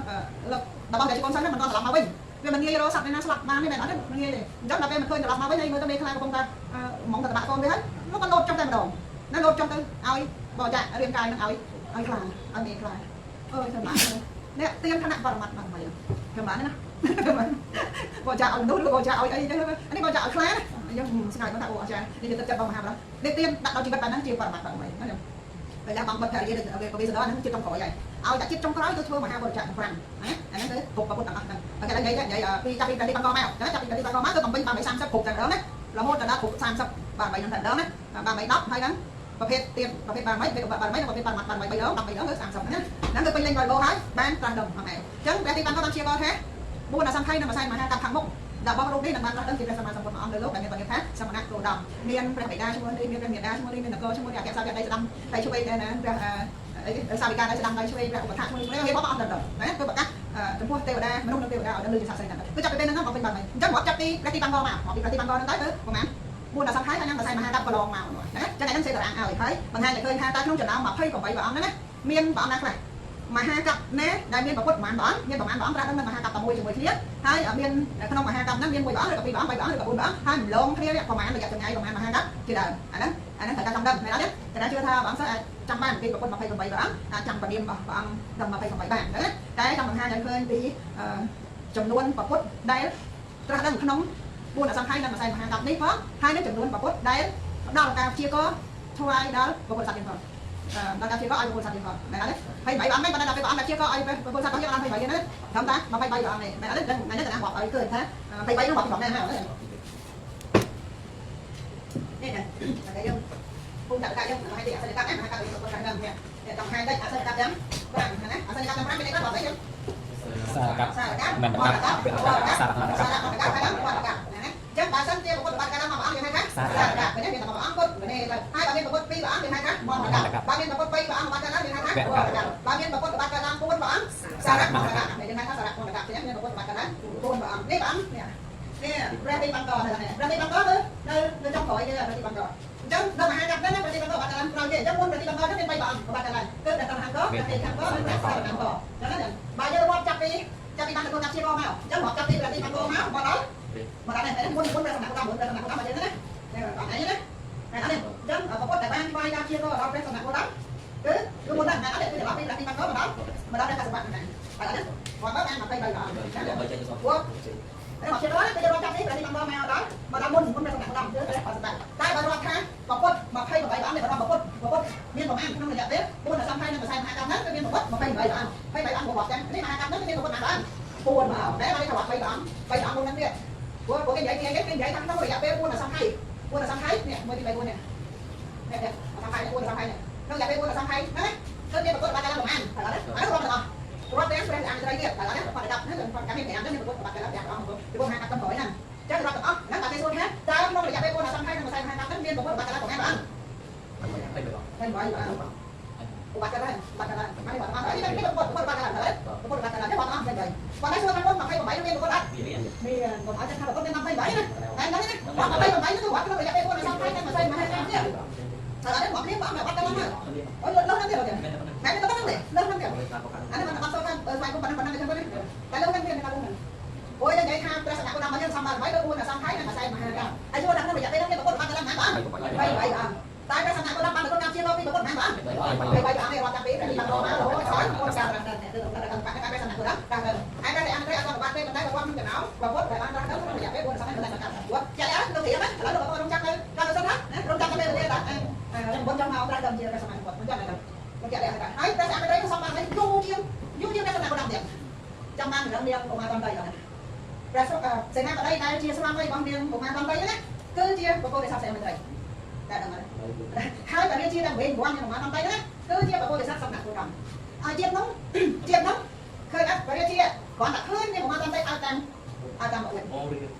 លោកដល់តែជាកូនសិស្សហ្នឹងមិនដល់ត្រឡប់មកវិញវាមិនងាយរកសត្វណាស្លាប់បានទេមែនអត់ទេមិនងាយទេអញ្ចឹងដល់ពេលមិនឃើញត្រឡប់មកវិញហើយមើលទៅមេខ្លាកំពុងតែហ្មងតែតបាក់កូនវាហើយលោកក៏លោតចុះតែម្ដងណាលោតចុះទៅឲ្យបរិច្ចាគរាងកាយនឹងឲ្យឲ្យខ្លាឲ្យមេខ្លាអើយសម្រាប់នេះទៀនឋានៈបរមត្តបារមីខ្ញុំបានណាបរិច្ចាគឲ្យមនុស្សឬបរិច្ចាគឲ្យអីចឹងនេះបរិច្ចាគឲ្យខ្លាណាយើងស្ងាយមកថាអូអាចារ្យនេះទឹកចិត្តបងមហាបរនេះទៀនដាក់ដល់ជីវិតបែបហ្នឹងជាបរមត្តបារមីណាពេលឡើងបងបិទភរិយាដូចកវីសដហ្នឹងជាតិចុងក្រោយហើយឲ្យតែជាតិចុងក្រោយគឺធ្វើមហាបរិច្ចាគ5ណាអាហ្នឹងគឺគ្រប់ពុទ្ធទាំងអស់ហ្នឹងតែគេនិយាយនិយាយពីចាប់ពីព្រះទីបង្កមកចឹងចាប់ពីព្រះទីបង្កមកគឺបំពេញបារមី30គ្រប់តែម្ដងណារហូតដល់គ្រប់30បារមីហ្នឹងតែម្ដងណាបារមី10ហើយហ្នឹងប្រភេទទៀនប្រភេទបារមីប្រភេទបារមីនិងប្រភេទបរមត្តបារមី3ដង13ដងគឺ30ណាហ្នឹងគឺពេញលេញបរិបូរហើយបានត្រាស់ដឹងអត់ឯងចឹងព្រះទីបង្កបានព្យាករថា 4អសង្ខ័យនិងមួយសែនមហាកັບខាងមុខរបស់រូបនេះនឹងបានត្រាស់ដឹងជាព្រះសម្មាសម្ពុទ្ធមួយអង្គលើលោកដែលមានបញ្ញាថាសមណៈគោដមមានព្រះបិតាឈ្មោះនេះមានព្រះមាតាឈ្មោះនេះមាននគរឈ្មោះនេះអគ្គសាវកដៃស្ដាំដៃឆ្វេងដែរណាព្រះសាវិកាដៃស្ដាំដៃឆ្វេងព្រះឧបថាឈ្មោះនេះរៀបរាប់អង្គដល់ណាគឺប្រកាសចំពោះទេវតាមនុស្សនិងទេវតាឲ្យដឹងឮជាសាក្សីហ្នឹងគឺចាប់ពីពេលហ្នឹងមកពេញបាត់ហើយអញ្ចឹងរាប់ចាប់ពីព្រះទីបាំងកមកមកពីព្រះទីបាំងកហ្នឹងទៅគឺប្រហែល4អសង្ខ័យហើយនឹងមួយសែនមហាកັບកន្លងមកណាចឹងឯហ្នឹងសេតារាងឲ្យហើយបង្ហាញឲ្យឃើញថាតើក្នុងចំណោម28ព្រះអង្គហ្នឹងណាមានព្រះអង្គណាខ្លះមហាកັບណាដែលមានប្រពុតប្រហែលព្រះអង្គមានប្រហែលព្រះអង្គត្រាស់ដឹងនៅមហាកັບតែមួយជាមួយគ្នាហើយមានក្នុងមហាកັບហ្នឹងមានមួយព្រះអង្គឬក៏ពីរព្រះអង្គបីព្រះអង្គឬក៏4ព្រះអង្គហើយម្លងគ្នាប្រហែលរយៈចម្ងាយប្រហែលមហាកັບជាដើមអាហ្នឹងត្រូវការចង់ដឹងមែនអត់ទេតែជឿថាព្រះអង្គសិស្សអាចចាំបានពីប្រពុត28ព្រះអង្គអាចចាំពនាមរបស់ព្រះអង្គដល់28បានណាតែចង់បង្ហាញឲ្យឃើញពីចំនួនប្រពុតដែលត្រាស់ដឹងក្នុង4អសង្ខ័យនិងមួយសែនមហាកັບនេះផងហើយនឹងចំនួនប្រពុតដែលផ្ដល់ការព្យាករថ្វាយដល់ពុទ្ធសាសនាផងដល់ការព្យាករឲ្យពុទ្ធសាសនាផងមែនអត់ទេ28អង្គមិនប៉ុន្តែដល់ពេលអង្គដែលព្យាករឲ្យពុទ្ធសាសនាយើងអត់28ទេណាធម្មតា23ព្រះអង្គនេះមែនអត់ទេដឹងថ្ងៃនេះតារាប់ឲ្យឃើញថា23នោះរាប់ពីណាមកនេះណាតែយើងពុំដាក់យើងឲ្យទីអសញ្ញកណាមហាកັບពុទ្ធសាសនានេះចង់ហាយតិចអសញ្ញកយ៉ាង5ណាអសញ្ញកទាំង5មានអីខ្លះរាប់អីយើង សារកັບ សារកັບ មន្តកັບវកັບសារមន្តកັບ សារមន្តកັບហើយវកັບណាចឹងបើសិនជាពុទ្ធបត្តិកាលមកអង្គយើងហៅថាសារកັບនេះមានតែមួយអង្គពុទ្ធនេះទៅហើយបើមានពុទ្ធពីរអង្គយើងហៅថាមន្តកັបបើមានពុទ្ធ3ព្រះអង្គបត្តិកាលយើងហៅថាវកັបបើមានពុទ្ធបត្តិកាល4ព្រះអង្គសារមន្តកັບនេះយើងហៅថាសារមន្តកັបចឹងមានពុទ្ធបត្តិកាល4ព្រះអង្គនេះព្រះអង្គនេះនេះព្រះទីបង្កនេះព្រះទីបង្កគឺនៅចុងក្រោយគេព្រះទីបង្កអញ្ចឹងនៅមហាកັບហ្នឹងព្រះទីបង្កបត្តិកាលក្រោយគេអញ្ចឹងមុនព្រះទីបង្កហ្នឹងមាន3ព្រះអង្គបត្តិកាលគឺព្រះតណ្ហាកព្រះទីខាងកនិងព្រះសារមកអញ្ចឹងបើយើងរាប់ចាប់ពីបានទទួលកាប់ជាមកអញ្ចឹងរាប់ចាប់ពីព្រះទីបង្កមកដល់នេះមុនព្រះសំណាក់តាមមុនព្រះសំណាក់តាមមកយើងណានេះអត់អីណាហើយអត់នេះអញ្ចឹងប្រពុតតែបានថ្វាយការជាក៏ដល់ព្រះសំណាក់តាមគឺមុនហ្នឹងអត់នេះគឺដល់ពីព្រះទីបង្កមកដល់ព្រះកសបៈហ្នឹងបាទអត់នេះគាត់បាន23ព្រះអង្គព្រោះតែមកជាដល់គឺរាប់ចាប់ពីព្រះទីបង្កមកដល់មុនព្រះសំណាក់តាមគឺព្រះកសបៈតែបើរាប់ថាប្រពុត28ព្រះអង្គនេះបើរាប់ប្រពុតមានប្រមាណក្នុងរយៈពេល4ដល់30និង40មហាកម្មហ្នឹងគឺមានប្រពុត28ព្រះអង្គ23អង្គរាប់ចឹងនេះមហាកម្មហ្នឹងគឺមានប្រពុតប៉ុន្មានព្រះអង្គ4មកតែបានថា3ព្រះអង្គ3ព្រះអង្គមុនហ្នឹងទៀតព្រោះគេនិយាយគេនិយាយថាក្នុងរយៈពេល4ដល់30 4ដល់30នេះ1 2 3 4នេះនេះអសង្ខ័យ4ដល់30នេះក្នុងរយៈពេល4ដល់30ហ្នឹងគឺមានប្រពុតបាត់កាលប្រមាណបាទអត់រាប់ទាំងអស់រាប់ទាំងព្រះអង្គត្រីទៀតបាទអត់គាត់ដាក់ហ្នឹងគាត់កម្មមាន5ហ្នឹងមានប្រពុតបាត់កាល5អង្គពីព្រោះហាកាប់ក្រោយហ្នឹងចឹងរាប់ទាំងអស់ហ្នឹងបាទគេសួរថាតើក្នុងរយៈពេល4ដល់30និង40ហាកាប់ហ្នឹងមានប្រពុតបាត់កាលប្រមាណព្រះអង្គហើយបាយបាទបាត់កាលបាត់កាលមិនបាត់អត់នេះមានប្រពុតបាត់កាលហើយប្រពុតបាត់កាលនេះបាត់អស់ហើយបាទតែសួរថាមុន28មានប្រពុតអត់មានកុំឲ្យថាប្រពុតមាន28ណាតែហ្នឹងណា28នោះគឺវត្តក្នុងរយៈពេល4ដល់30និង40មហាកម្មទៀតតែអត់មកគ្នាបងបាត់ទៅហ្នឹងអូលើហ្នឹងទៀតតែទៅហ្នឹងទេលើហ្នឹងទៀតអានេះมันអត់សូវថាស្វែងប៉ុណ្ណឹងប៉ុណ្ណឹងចឹងទៅតែលើហ្នឹងទៀតនៅហ្នឹងអូយនិយាយថាព្រះសក្តិដល់មកយើងសម្បា8ដល់4ដល់30និង40មហាកម្មហើយសួរថាក្នុងរយៈពេលហ្នឹងមានប្រពុតបាត់ទៅហ្នឹងណាបាទ3អង្គតែព្រះសក្តិដល់បានទទួលកម្មជាលោកពីប្រពុតណាបាទ3អង្គនេះរាប់ចាប់ពីព្រះទីបានរមករហូតដល់មុនការត្រាស់ដឹងគឺដល់កម្មព្រះសក្តិដល់ត្រាស់ដឹងហើយព្រះអង្គត្រីអត់បានទេប៉ុន្តែប្រពុតក្នុងចំណោមប្រពុតដែលបានត្រាស់ដឹងក្នុងរយៈពេល4ដល់30និង40កម្មចាក់អត់លោករៀបឥឡូវលោកក៏រងចាំទៅដល់ទៅសិនណារងចាំទៅពេលវេលាដល់មុនចង់មកត្រាស់ដឹងជាព្រះសក្តិពុទ្ធមិនចាំដល់មកចាក់ហើយព្រះសក្តិត្រីក៏សំបានយូរជាងព្រះសក្តិដល់ទៀតចាំបានរឿងនាងកុមារតន្ត្រីដល់ព្រះសេនាបតីដែលជាស្វាមីរបស់នាងកុមារតន្ត្រីហ្នឹងគឺជាបុគ្គលដែលសព្វសេនាបតីតែដឹងហើយតែវាជាតែវិញវ៉ាន់កុមារតន្ត្រីហ្នឹងគឺជាបុគ្គលដែលសព្វសំណាក់គោដំហើយជាតិនោះឃើញអត់ព្រះជាគ្រាន់តែឃើញនាងកុមារតន្ត្រីឲ្យតាមមកវិញ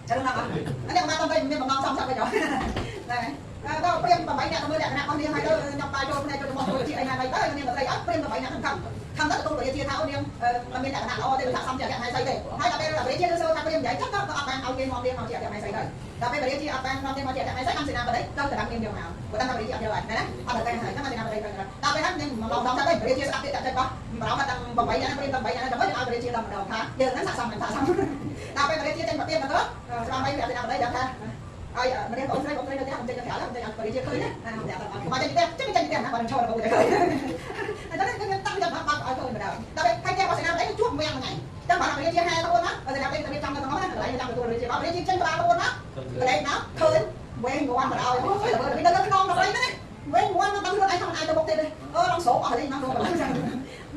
ចឹងណាអត់នាងកុមារតន្ត្រីមានបំណងសំសព្វវិញហ៎ណែដល់ព្រាម8អ្នកទៅមើលលក្ខណៈរបស់នាងហើយទៅញ៉ាំបាយចូលភ្នែកចូលមកចូលជាអីណាទៅនាងតន្ត្រីអត់ព្រាម8អ្នកខំខំទៅទទួលព្រះជាថាអូនាងមិនមានលក្ខណៈល្អទេថាសំជាអគ្គមហេសីទេហើយដល់ពេលព្រះជាលើសូថាព្រាមនិយាយចឹងក៏អត់បានឲ្យគេមកនាងមកជាអគ្គមហេសីដែរដល់ពេលព្រះជាអត់បាននាំនាងមកជាអគ្គមហេសីបានសេនាបតីទៅទៅនាងយកមកបើតាមព្រះជាអត់យកហើយណាអត់ទៅហើយហ្នឹងសេនាបតីទៅដល់ពេលហ្នឹងនាងមកឡងដល់ទៅព្រះជាស្ដាប់ទៀតតែចេះបោះប្រោមតាំង8អ្នកព្រាម8អ្នកទៅឲ្យព្រះជាដល់ម្ដងថាយើងហ្នឹងស័ក្តិសមមិនស័ក្តិសមដល់ពេលព្រះជាចេញប្រទៀនមកទៅស្វាមីព្រះសេនាបតីដឹងថាហើយម្នាក់បងស្រីបងស្រីនៅផ្ទះខ្ញុំចេញទៅក្រៅខ្ញុំចេញឲ្យព្រះជាឃើញណាមកចេញផ្ទះចេញផ្ទះណាបើនឹងឈរដល់ព្រះជាឃើញអញ្ចឹងគឺតាំងចិត្តបាត់ឲ្យឃើញម្ដងដល់ពេលហើយផ្ទះរបស់សេនាបតីជួបមាំងថ្ងៃចឹងបើព្រះជាហែខ្លួនណាសេនាបតីទៅចាំនៅក្នុងណាកន្លែងចាំទទួលព្រះជាបើព្រះជាចេញក្បាលខ្លួនណាកន្លែងណាឃើញវែងងាន់មកឲ្យអូយល្បើនៅក្នុងដល់ស្រីហ្នឹងវែងងាន់ដល់ខ្លួនឯងថាមិនអាចទៅមុខទៀតទេអូឡងស្រោបអស់ហើយហ្នឹងដ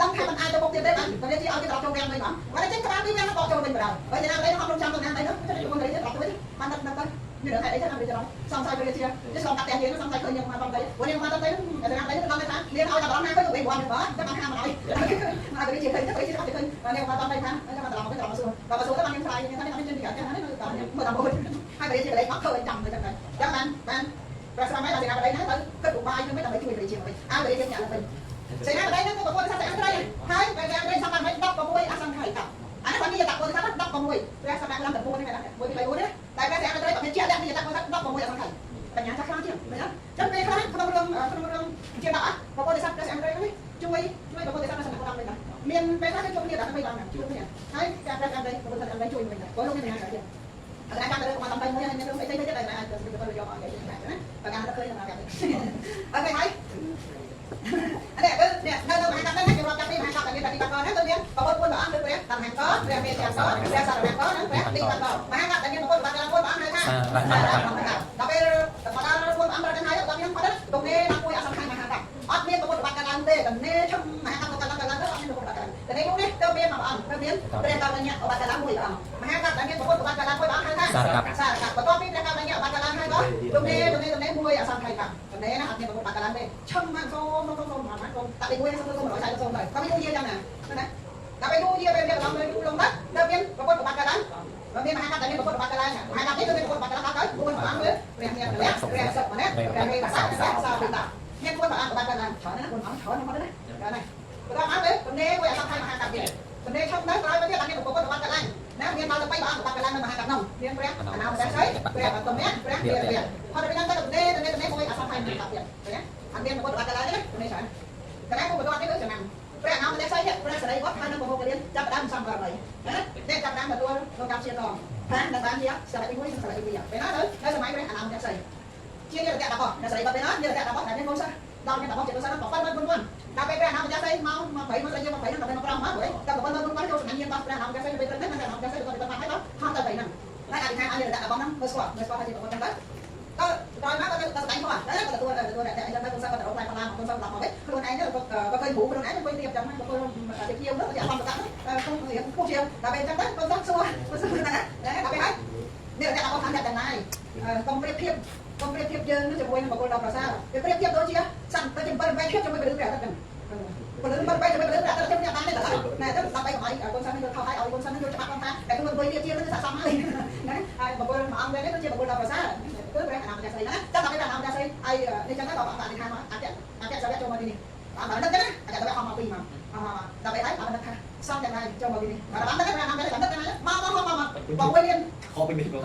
ឹងថាមិនអាចទៅមុខទៀតទេបាទព្រះជាឲ្យគេត្រឡប់ចូលវាំងវិញបាទបើចេញក្បាលពីវាំងបកចូលវិញបណ្ដោយបើសេនាបតីនោះអត់ចាំទៅណាទៅនោះទៅព្រះជាត្រឡប់ទៅវិញបានដឹងទៅមានរឿងហេតុអីទៅតាមព្រះជាសង្ស័យព្រះជានេះឆ្លងកាត់ផ្ទះយើងសង្ស័យឃើញយើងមកតំដីព្រោះយើងមកតំដីសេនាបតីដឹងថាលៀនឲ្យតែបារម្ភណាឃើញវិញវ៉ាន់បាទតែបានហាមមកឲ្យមកព្រះជាឃើញទៅព្រះជាអត់ឃើញនាងមកតំដីថាចាំមកត្រឡប់មកវិញត្រឡប់មកសួរ បើសួរទៅបានខ្ញុំឆ្លើយខ្ញុំថានេះអត់មានចេញពីក្រៅផ្ទះណានៅតាមមើលតាមអូនហើយបើជាកលេសមកធ្វើឲ្យចាំទៅចឹងដែរចឹងបានបានព្រះស្វាមីដល់សេនាបតីហ្នឹងទៅគិតឧបាយហ្នឹងមិនដើម្បីជួយប្រជាវិញឲ្យប្រជាជនអ្នកវិញសេនាបតីហ្នឹងក៏ប្រពន្ធសត្វអត្រីហើយបែរយ៉ាងសម្បត្តិមិន16អសង្ខ័យកអានេះបាននិយតពុទ្ធសាស16ព្រះសម្បត្តិឡើងតែ4ហ្នឹងណា1 2 3 4ណាតែព្រះសេនាបតីប្រភេទជាលក្ខនិយតពុទ្ធសាស16អសង្ខ័យបញ្ញាចាស់ខ្លាំងជាងមែនទេចឹងពេលខ្លះក្នុងរឿងក្នុងរឿងជាដាក់ប្រពន្ធសត្វព្រះសេនាបតីហ្នឹងជួយជួយប្រពន្ធសត្វនៅសំណាក់តាមវិញណាមានពេលខ្លះគេជួបគ្នាដល់ទៅបានជួបគ្នាហើយការព្រះសេនាបតីប្រពន្ធសត្វអត្រីជួយវិញដែរព្រោះលោកមានបញ្ញាជាងអត់តាមទៅរឿងតាមទៅមួយហើយមានរឿងអីទៅទៀតតែអាចទៅទៅយកមកនិយាយណាបើការទៅឃើញតាមកម្មអូខេហើយអរេគឺនេះនៅនៅមហាកັບហ្នឹងគេរាប់ចាប់ពីមហាកັບតែមានបฏิបត្តិហ្នឹងគឺមានប្រពន្ធ4ព្រះអង្គគឺព្រះតង្ហង្គព្រះមេត្យាសព្រះសារណង្គនិងព្រះទីវន្តមហាកັບតែមានប្រពន្ធបាទ4ព្រះអង្គហៅថា សារៈ ដល់ពេលមកដល់4ព្រះអង្គប្រកាន់ហើយដល់មានគាត់ទៅនេះណាមួយអសង្ខ័យមហាកັບអត់មានប្រពន្ធបាទកឡើងទេតនេឈឹមមហាកັບកឡើងកឡើងទៅអត់មានប្រពន្ធបាទកឡើងតនេនោះនេះទៅមានមួយព្រះអង្គទៅមានព្រះកលញ្ញៈបាទកឡើងមួយព្រះអង្គមហាកັບតែមានប្រពន្ធបាទកឡើងមួយព្រះអង្គហៅថាសារៈបន្ទាប់ពីព្រះកលញ្ញៈបាទកឡើងហើយក៏ទំនេទំនេទំនេមួយអសង្ខ័យកັບតនេណាអត់មានប្រពន្ធបាទកឡើងទេឈឹមមកសូមសូមសូមមកកុំតាក់លេខ1សូមសូម140សូមទៅគាត់មិនយូរយាចឹងណាណាដល់ពេលយូរយាពេលមានឡងលើយូរលងទៅដល់មានប្រពន្ធបាទកឡើងមានមហាកັບតែមានប្រពន្ធបាទកឡើងមហាកັບនេះគឺមានប្រពន្ធបាទកឡើងដល់ទៅ4ព្រះអង្គគឺព្រះមានលក្ខព្រះសុខណាព្រះមេសាសាវិតាមាន4ព្រះអង្គបាទកឡើងច្រើនណាស់4អង្គច្រើនណាស់ណាដល់ហើយបន្តមកទៅទំនេរមួយអសង្ខ័យមហាកັບទៀតទំនេរឈឹមទៅក្រោយមកទៀតអត់មានប្រពន្ធបាទកឡើងណាមានដល់ទៅ3ព្រះអង្គបាទកឡើងនៅមហាកັບនោះមានព្រះអនាមស័យព្រះបតុមៈព្រះមេព្រះផុតពីហ្នឹងទៅទំនេរទំនេរទំនេរមួយអសង្ខ័យមហាកັບទៀតឃើញទេអត់មានប្រពន្ធបាទកឡើងទេណាទំនេរច្រើនកណ្ដាលគូបន្ទាត់នេះគឺចំណាំព្រះអនាមស័យព្រះសរីវត្តហើយនឹងប្រហូកលៀនចាប់ដើមសំករណីណានេះចាប់ដើមទទួលក្នុងកម្មជាតងថានឹងបានជាសារៈទី1និងសារៈទី2ពេលណាទៅនៅសម័យព្រះអនាមស័យជានិរតៈរបស់សរីវត្តពេលណានិរតៈរបស់តែមានកូនសិស្សដល់មានរបស់ជាកូនសិស្សហ្នឹង74000ដល់ពេលព្រះអនាមស័យមកមកប្រៃមកស្អីយើងមកប្រៃហ្នឹងដល់ពេលមកប្រំមកព្រោះតែ74000ចូលសំណាញ់របស់ព្រះអនាមស័យទៅពេលហ្នឹងព្រះអនាមស័យទៅទៅបានហើយដល់ហោះទៅប្រៃហ្នឹងហើយអធិដ្ឋានឲ្យនិរតៈរបស់ហ្នឹងមើលស្គាល់មើលស្គាល់ថាជាប្រពន្ធហ្នឹងទៅក៏ក្រោយមកក៏ទៅស្ដែងផងតែក៏ទទួលទទួលតែអញ្ចឹងទៅកូនសិស្សក៏ទៅរកផ្លែផល្លាមកកូនសិស្សឡប់មកវិញខ្លួនឯងក៏ក៏ឃើញគ្រូខ្លួនឯងអង្គុយរៀបចឹងហ្នឹងក៏ទៅជាជាវទៅជាអមតៈហ្នឹងខ្ញុំរៀបគូជាវដល់ពេលអញ្ចឹងទៅកូនសិស្សសួរសួរហ្នឹងណាដល់ពេលហើយនេះតែអត់ខាងតែណាយកុំប្រៀបធៀបកុំប្រៀបធៀបយើងនឹងជាមួយនឹងបុគ្គលដ៏ប្រសើរវាប្រៀបធៀបដូចជាសត្វដូចជា7 8ធៀបជាមួយពលឺព្រះអាទិត្យហ្នឹងពលឺ7 8ជាមួយពលឺព្រះអាទិត្យខ្ញុំបានទេដល់ណែទៅដើម្បីកុំឲ្យកូនសិស្សនឹងយល់ខុសហើយឲ្យកូនសិស្សនឹងយល់ច្បាស់ផងថាតែខ្លួនអង្គុយរៀបជានឹងស័ក្តិសមហើយណាហើយបុគ្គលមួយអង្គនេះគឺជាបុគ្គលដ៏ប្រសើរគឺព្រះអនាមស័យណាចាំដល់ព្រះអនាមស័យហើយនេះចឹងទៅដល់អង្គអធិដ្ឋានមកអតិអតិសវៈចូលមកទីនេះអង្គបានដឹងចឹងណាអតិសវៈហោះមកពីមកហោះមកដល់ពេលហើយអង្គដឹងថាសំទាំងហើយចូលមកទីនេះដល់បានដឹងព្រះអនាមស័យដឹងតែមកមកមកមក6លាន ខកពីមីបង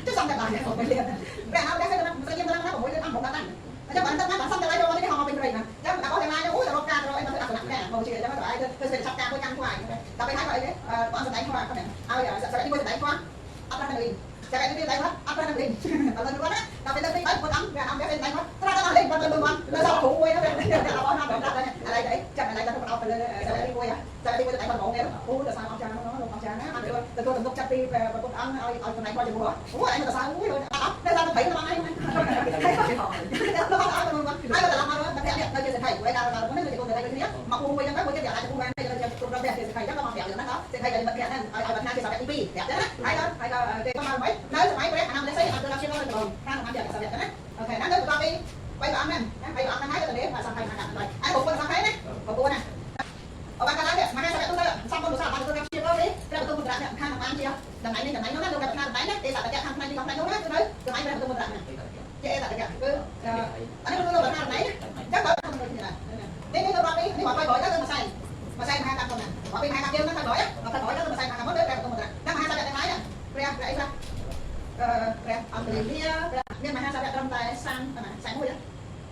chứ xong cả bài 6លានព្រះអនាមស័យទៅស្រីយើងទៅណា6លានអង្គដល់ហ្នឹងអញ្ចឹងបានដឹងថាបានសំទាំងហើយចូលមកទីនេះហោះមកពីព្រៃណាចឹងដល់ទាំងឡាយអូទៅរកការទៅអីមកធ្វើអសនៈការមកជាចឹងទៅឲ្យធ្វើសេចឆាប់ការមួយកាន់ខ្វាយដល់ពេលហើយក៏អីទេបងសម្ដែងខ្វាយគាត់ឲ្យសក្តិមួយសម្ដែងខ្វាយអត់ប្រាស់នឹងលីងចាក់នេះដៃគាត់អត់ប្រាស់នឹងលីងដល់ទៅគាត់ណាដល់ពេលទៅទី3គាត់អង្គព្រះអង្គព្រះដៃគាត់ត្រាស់ដល់លេងគាត់ទៅគាត់នៅសល់គ្រូមួយហ្នឹងដល់អស់ណាស់ដល់អីអីចាំអីទៅគាត់អោបទៅលើសក្តិមួយសក្តិមួយដៃគាត់ហ្មងនេះអូទៅសល់អស់ចានោះលោកអស់ចាណាបានទទួលទំនុកចិត្តពីព្រះពុទ្ធអង្គឲ្យឲ្យតំណែងគាត់ជាមួយអូអញទៅសល់មួយអត់នៅសល់ទៅព្រៃទៅបានហើយដល់ដល់អត់ទៅគាត់ហើយទៅដល់មកដល់នេះនៅជាសេដ្ឋីហើយដល់ដល់នេះជាកូនសេដ្ឋីដូចគ្នាមកមួយចឹងទៅមួយទៀតអាចគូបានទៅជាគ្រប់គ្រងផ្ទះជាសេដ្ឋីចឹងក៏មកប្រាប់យ៉ាងហ្នឹងដល់សេដ្ឋីដែលមិត្តភក្តិហ្នឹងឲ្យឲ្យប្រាថ្នាជាសក្តិទី2ប្រាប់ចឹងណាហើយដល់ហើយដល់គេក៏មកមិននៅសម័យព្រះអនាមស័យអត់ទៅដល់ជាងទៅដល់ខាងបានជាសក្តិណាអូខេហ្នឹងទៅបន្តពីបីព្រះអង្គហ្នឹងណាបីព្រះអង្គហ្នឹងហើយទៅនេះសង្ខេបមកកាត់ហើយអញប្រពន្ធសង្ខេបណាប្រពន្ធណាអបាកាឡានេះមហាសក្តិទូទៅសំបុនឧស្សាហ៍បានទៅជាទៅនេះព្រះបន្ទូលមន្ត្រៈខាងបានជាតំណែងនេះតំណែងនោះណាលោកប្រាថ្នាតំណែងណាទេតតៈខាងផ្នែកនេះខាងផ្នែកនោះណាគឺនៅសម័យព្រះបន្ទូលមន្ត្រៈណាជាតតៈគឺអានេះលោកប្រាថ្នាតំណែងណាចឹងបើខាងនេះនេះនេះទៅរាប់នេះនេះមកទៅក្រោយទៅមួយសែនមួយសែនមហាកាត់ទៅណាមកពីមហាកាត់យើងហ្នឹងទៅក្រោយមកទៅក្រោយទៅមួយសែនមហាកាត់មកទៅព្រះបន្ទូលមន្ត្រៈដល់មហាសក្តិទាំងឡាយព្រះព្រះអីខ្លះព្រះអង្គលីលាព្រះមានមហាសក្តិត្រឹមតែ30ប៉ុណ្ណា41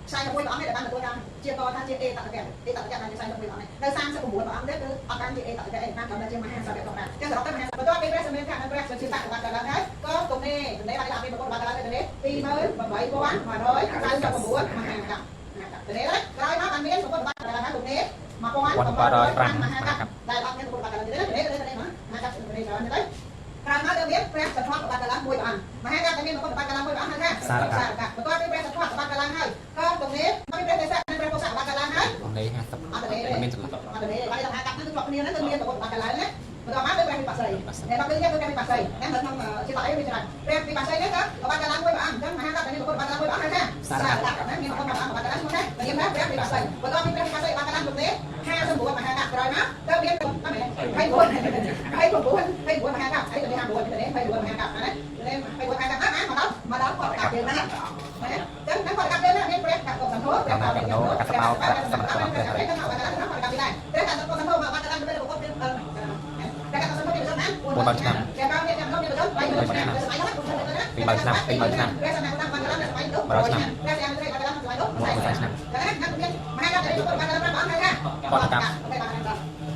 41ព្រះអង្គនេះដែលបានទទួលការជាតថាជាអេតតកៈអេតតកៈបានជា41ព្រះអង្គនេះនៅ39ព្រះអង្គនេះគឺអត់បានជាអេតតកៈអេបានត្រឹមតែជាមហាសវៈធម្មតាចឹងសរុបទៅមហាបន្ទាប់ពីព្រះសមេឃៈនិងព្រះសុជាតៈបានដល់ហើយក៏ទំនេរទំនេរបានដល់ពីបុគ្គលបានដល់ទៅនេះ28199មហាកៈទំនេរហើយក្រោយមកបានមានបុគ្គលបានដល់ហើយទំនេរ1705មហាកៈដែលអត់មានបុគ្គលបានដល់ទេនេះនេះមហាកៈទំនេរច្រើនទៅក្រោយមកទៅមានព្រះសទ្ធបានកលាំងមួយព្រះអង្គមហាកៈមានបុគ្គលបានកលាំងមួយព្រះអង្គហៅថាសារកៈបន្ទាប់ពីព្រះសទ្ធបានកលាំងហើយក៏ទំនេរមកពីព្រះទេសៈនិងព្រះពុទ្ធបានកលាំងហើយ អំណេ50 អត់ទេ មានចន្លោះ អត់ទេបានថាកាត់ហ្នឹងគឺជាប់គ្នាហ្នឹងគឺមានបុគ្គលបានកលាំងណាបន្ទាប់មកគឺព្រះវិបស្សីអ្នកដល់នេះគឺព្រះវិបស្សីណានៅក្នុងជាតអីវាច្រើនព្រះវិបស្សីនេះក៏បានកលាំងមួយព្រះអង្គអញ្ចឹងមហាកៈមានបុគ្គលបានកលាំងមួយព្រះអង្គហៅថាសារកៈណាមានបុគ្គលបានកលាំងឈ្មោះណាមានព្រះវិបស្សីបន្ទាប់ពីព្រះវិបស្សីបានកលាំងទំនេរ59មហាកៈក្រោយមកទៅមាន29 29 29មហាកັບអីទៅនេះ59ទៅនេះ29មហាកັບណានេះ29មហាកັບណាមកដល់មកដល់គាត់កាប់យើងណាណាចឹងហ្នឹងគាត់កាប់យើងណាមានព្រះកាប់កុសន្ធោព្រះកាប់កណ្ដោកាប់សបោព្រះសម្បត្តិព្រះកាប់កាប់ពីដែរព្រះកាប់កុសន្ធោមកបាត់ដល់ទៅប្រកបព្រះកាប់កុសន្ធោមានណា 4ឆ្នាំ ព្រះកាប់មានចាំមានទៅ3ឆ្នាំសម័យហ្នឹង 2 ឆ្នាំ2ឆ្នាំ ព្រះសម័យហ្នឹងបានដល់សម័យនោះ 100ឆ្នាំ ព្រះសម័យនេះបានដល់សម័យនោះ 100ឆ្នាំ តែណាមានមហាកັບទៅបានដល់ព្រះអង្គហើយណា គាត់កាប់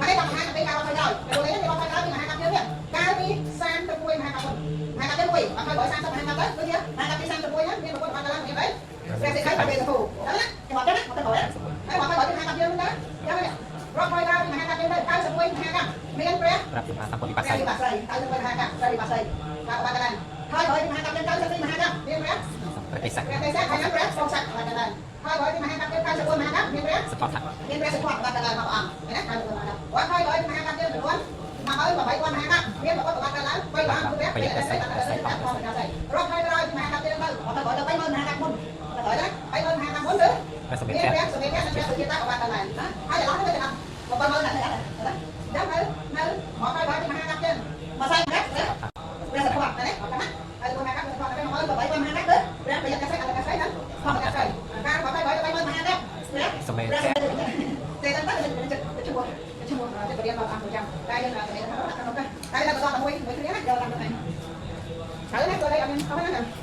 ហើយដល់មហាកັບទៅការអត់ហើយដល់ពេលនេះអត់ហើយដល់មហាកັບយើងនេះកាលពី31មហាកັບមុនមហាកັບទី1អត់ហើយ130មហាកັບទៅដូចជាមហាកັບទី31ហ្នឹងមានប្រព័ន្ធបានដល់មានអីព្រះសិទ្ធិទៅទៅដល់ណាចាំអត់ទេណាអត់ទៅហើយមកហើយមហាកັບយើងណាយ៉ាងនេះរត់ហើយដល់មហាកັບយើងទៅ91មហាកັບមានព្រះ ប្រាប់សម្ពុទ្ធិបា ព្រះ សៃ វិបាសី91មហាកັບព្រះវិបាសីបាទបាទដល់ហើយហើយមហាកັບយើង94មហាកັບមានព្រះ ព្រះទេសៈ ព្រះទេសៈហើយនឹងព្រះសងស័កបាទដល់ហើយហើយមហាកັບយើង94មហាកັບមានព្រះ សពតៈ មានព្រះសុខបាទដល់មកអង្គឃើញណា94មហាកັບវត្តហើយហើយមហាកັບយើងចំនួនមកហើយ8000មហាកັບមានប្រកបបាទដល់3ព្រះអង្គគឺព្រះទេសៈបាទដល់រត់ហើយហើយមហាកັບយើងទៅអត់ទៅដល់30000មហាកັບមុនទៅដល់30000មហាកັບមុនទៅ ព្រះសម្ មាន ភៈ ព្រះសុមេភៈនិងព្រះសុជាតាក៏បានដល់ដែរណាហើយឥឡូវនេះទៅដល់70000ណាស់ណាចាំនៅនៅមកហើយហើយមហាកັບយើងមកសៃណាព្រះសុខណាអត់ណាហើយមហាកັບសុខណាមក80000មហាកັບទៅព្រះប្រយ័ត្នកសិអត្តកសិណាខំកសិការមកហើយ80000មហាកັບព្រះ សម្មេ ព្រះ ភៈ តែតែតែចិត្តឈ្មោះឈ្មោះទៅរៀនមកអង្គចាំតែយើងតែតែតែបន្តមួយមួយគ្នាណាយកតាមទៅហើយណាទៅអត់មានអត់ណា